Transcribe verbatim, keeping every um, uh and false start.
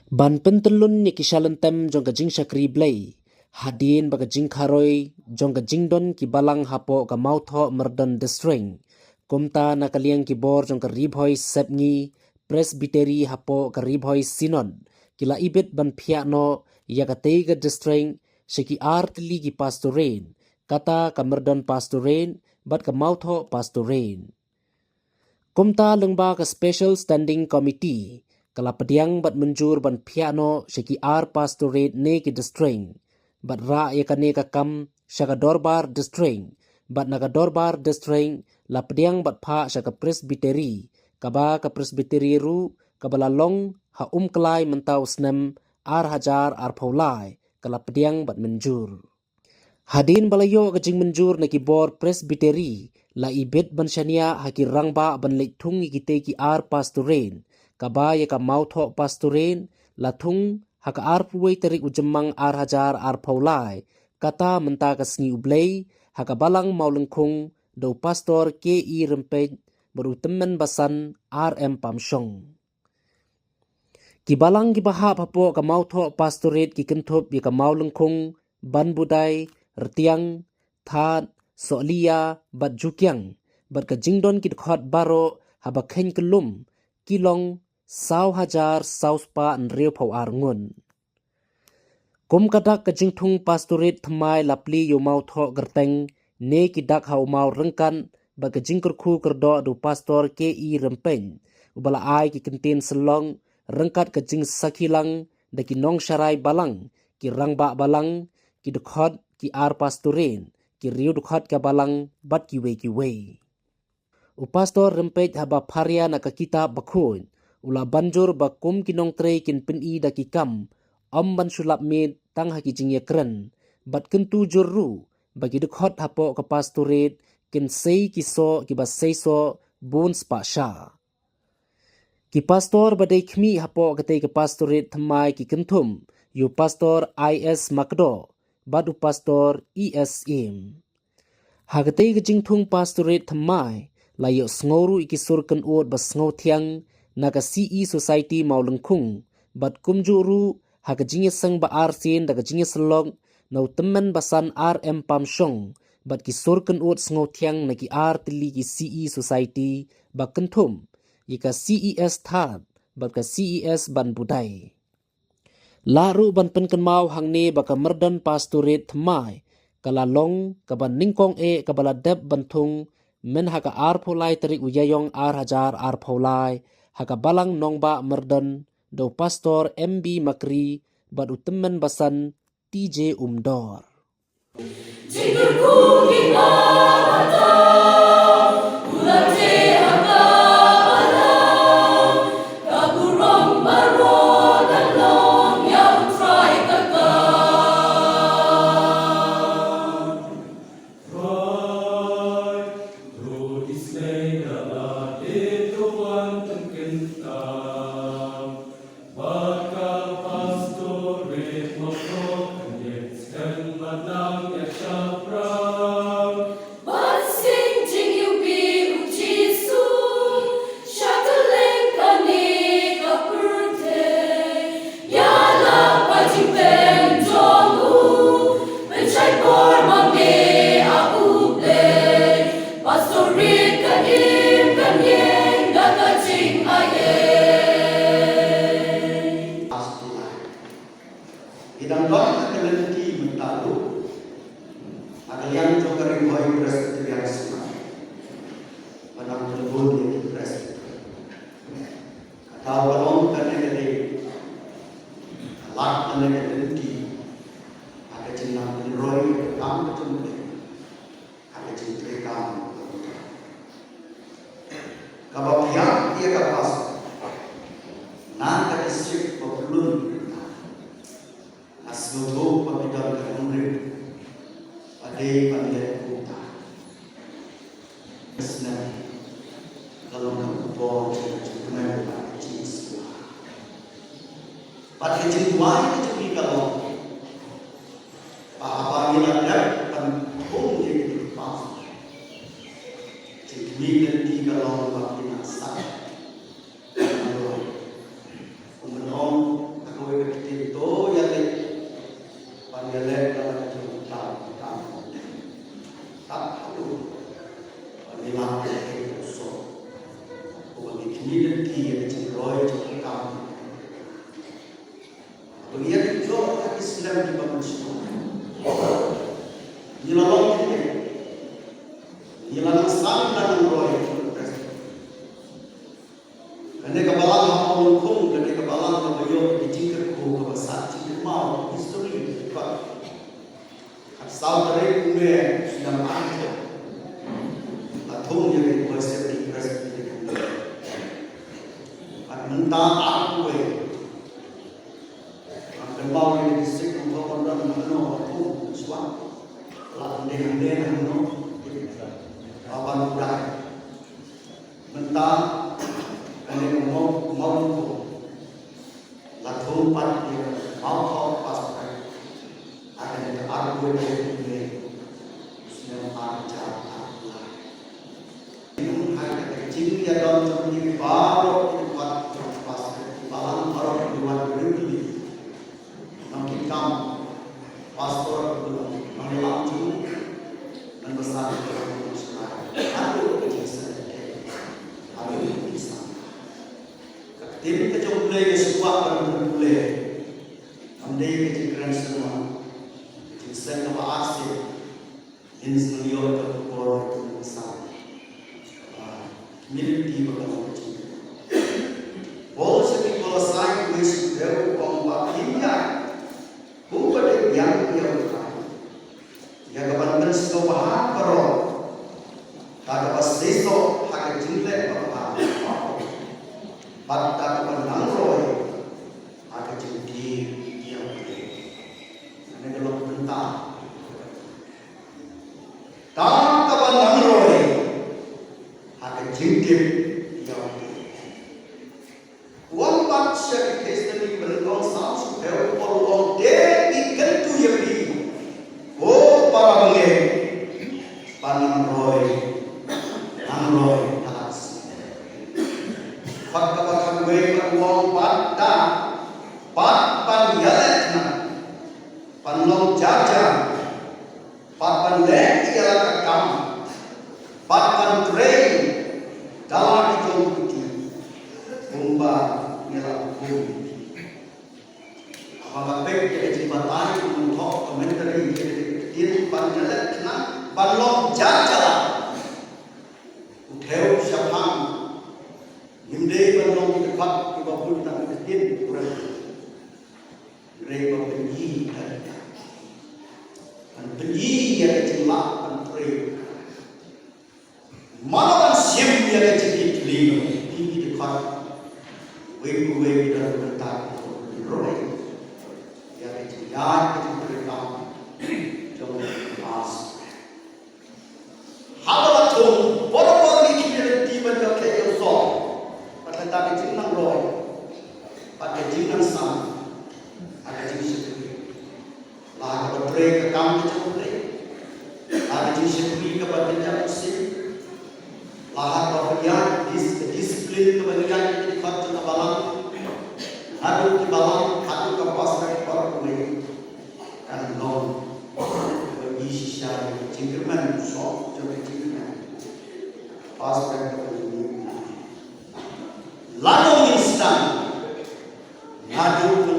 Ban pyntyllun ïa ki shalynter jong ka jingshakri Blei hadien ba ka jingkharoi jong ka jingdon ki balang hapoh ka Mawthoh Myrdon District, kumta na ka liang ki bor jong ka Ri Bhoi Sepngi Presbytery hapoh ka Ri Bhoi Synod ki la ibit ban phiah noh ïa katei ka district sha ki ar tylli ki pastorate, kata ka Myrdon Pastorate bad ka Mawthoh Pastorate. Kumta lyngba ka Special Standing Committee ka la pdiang bad mynjur ban phiah noh sha ki ar pastorate ne ki district, bad rah ïa kane ka kam sha ka Dorbar District, bad na ka Dorbar District la pdiang bad phah sha ka Presbytery, kaba ka Presbytery ruh kaba la long ha Umkhlai mynta u snem ar hajar arphew lai ka la pdiang bad mynjur. Hadien ba la ïoh ka jingmynjur na ki bor Presbytery, la ibit ban shaniah ha ki rangbah ban leit thung ïa kitei ki ar pastorate, kaba ïa ka Mawthoh Pastorate la thung ha ka arphew wei tarik u Jymmang ar hajar arphew lai, kata mynta ka sngi U Blei, ha ka Balang Mawlyngkhung, da u Pastor K E Rympeit bad u Tymmen Basan R M Pamshong. Ki balang kiba hap hapoh ka Mawthoh Pastorate ki kynthup ïa ka Mawlyngkhung, Banbudai, Rtiang, Thad, Sohliya bad Jukiang, bad ka jingdon ki dkhot baroh haba kheiñ kyllum ki long saw hajar saw spah hynriewphew ar ngut. Kum ka dak ka jingthung Pastorate thymmai la plie ïa u Mawthoh Kyrteng ne ki dak ha u maw ryngkat bad ka jingkyrkhu kyrdoh da u Pastor K E Rympeit, uba la ai ki kyntien sylloh ryngkat ka jingsakhi lang da ki nongsharai balang, ki rangbah balang, ki dkhot, ki ar pastorate, ki riew dkhot ka balang bad kiwei kiwei. U Pastor Rympeit haba pharia na ka kitab bakhuid u la banjur ba kum ki nongtrei kin pyni da ki kam, ym ban shu lap miet tang ha ki jingïakren, bad kyntu jur ruh ba ki dkhot hapoh ka Pastorate kin sei ki soh kiba seisoh bun spah sha. Ki pastor ba dei khmih hapoh katei ka Pastorate thymmai ki kynthup ïa u Pastor I S Makdoh bad u Pastor E S Im. Ha katei ka jingthung Pastorate thymmai la ïohsngew ruh ïa ki sur kynud ba sngewthiang na ka C E Society Mawlyngkhung, bad kumjuh ruh ha ka jingïaseng ba arsien da ka jingïasyllok na u Tymmen Basan R M Pamshong bad ki sur kynud sngewthiang na ki ar tylli ki C E Society ba kynthup ïa ka C E S Thad bad ka C E S Banbudai. Lah ruh ban pynkynmaw hangne ba ka Myrdon Pastorate thymmai ka la long kaba nyngkong eh kaba la dep ban thung mynha ka arphew lai tarik u Ïaïong ar hajar arphew lai ha ka Balang Nongbah Myrdon da u Pastor M B Makri bad u Tymmen Basan T J Umdor. Ngi dang don ha ka lynti mynta ruh ha ka liang jong ka Ri Bhoi Presbyterian Synod ba dang kynhun ïa ki Presbyter. Ka daw ka long kane ka dei ka lad kane ka lynti ha ka jingnang pynroi ka kam ka jong U Blei. Ha ka jingtrei kam ka Pastor. Kaba pdiang ïa ka Pastor na ka district ba Pyllun, nga sngewthuh ba phi don ka nongrim ba dei ban leh kumta. Ka snem ka long ka por jong ka jingkmen bad ka jingsngewbha. Bad ka jingduwai ka jong ngi ka long ba haba ngi la dep ban thung ïa kito ki pastor, jingkhmih lynti ka long ba phin nang sah ban duwai. Kum ban ong, ka roi jong ka kam. Ba ngi ïa ki jong ka ki slem kiba mynshuwa. Ngi la long kine. Ngi la nang sam da nang roi jong ka Khrist. Kane ka balang ha Mawlyngkhuh, kane ka balang kaba ïoh ki jingkyrkhu kaba sah jingkynmaw, history ka. Kat saw tarik u May, snem ar hajar. La thung ïa ki Boys Safety Presbytery. Kat mynta arphew wei. Ngan kynmaw ïa ki district nongkor nongdon hangno, la thung shuwa. La hynde hynde hangno. Ba ban u dai. Mynta kane ka Maw, Mawlyngkhuh. La thung pat ïa ka Mawthaw Pastorate. Ha kane ka arphew wei tarik u May, snem ar hajar arphew lai. Nang ha ka jingïadon jong ngi baroh ki dkhot jong ka Pastorate, ki balang baroh ki wan ki rim ki. Nang ki kam pastor, nang ïalam jong u, nang ba san ki kam nang shuwa. Haduh ka jingsan, haduh ka jingsan. Ka ktien ka jong U Blei ka shu kwah ban pule. Kam dei ka jingkren sngewbha. Ka jingsan kaba arsien. Ngin sa ïoh ka khubor ka jingsan. Ah, minit ba ka long ka jingkren. Paul sha ki Kolossai, u Jisu u ong ba phin ïaid kumba dei biang ïa U Trai. Ïa ka ban pynsngewbha baroh. Da kaba seisoh ha ka jingleh ba bha. Bad da kaba nang roi ha ka jingkyrkhu ïa U Blei. Kane ka long bynta. Da kaba nang roi ha ka jingkyrkhu ïa U Blei. Wan pat sha ki Thessaloni ba nyngkong, saw shu phew, u Paul u ong, te ngi kyntu ïa phi, ko para bangeit, ban nang roi, nang roi, nang roi. Pat kaba khatwei pat u ong, pat da, pat ban ïaleh khnang, ban long jar jar, pat ban leh ïa la ka kam, pat ban trei da la ki jong ki kti, kumba ngi la hukum. Haba nga peit ïa ka jingbatai, u nongthoh commentary ïa ka ktien ban ïaleh khnang, ban long jar jar, u thew shaphang, ngim dei ban long ki dkhot kiba bun tang ki ktien, u rem. Hynrei ban pyni ïa ka, ban pyni ïa ka jinglah ban trei. Mano ban shim ïa ka jingkitkhlieh, ki dkhot. Wei pa wei ki don bynta ki roi. Ïa ka jingïaid ka jingtrei kam jong ka Pastorate. Haba la thung, bor bor ngi khmih lynti ban ïoh khet ïoh sor. Bad kata ka jingnang roi, bad ka jingnang sam, bad ka jingshakri. La kaba trei ka kam ka jong U Blei, la ka jingshakri kaba bynta u Blei. La kaba ïa dis, discipline kaba ïa ki dkhot jong ka balang. Haduh ki balang, haduh ka Pastorate bor kumne. Kan long ba ngi shisha ïa ka jingkyrmen, shong jong ka jingkyrmen. Pastorate ba ngi la long instan. Naduh ka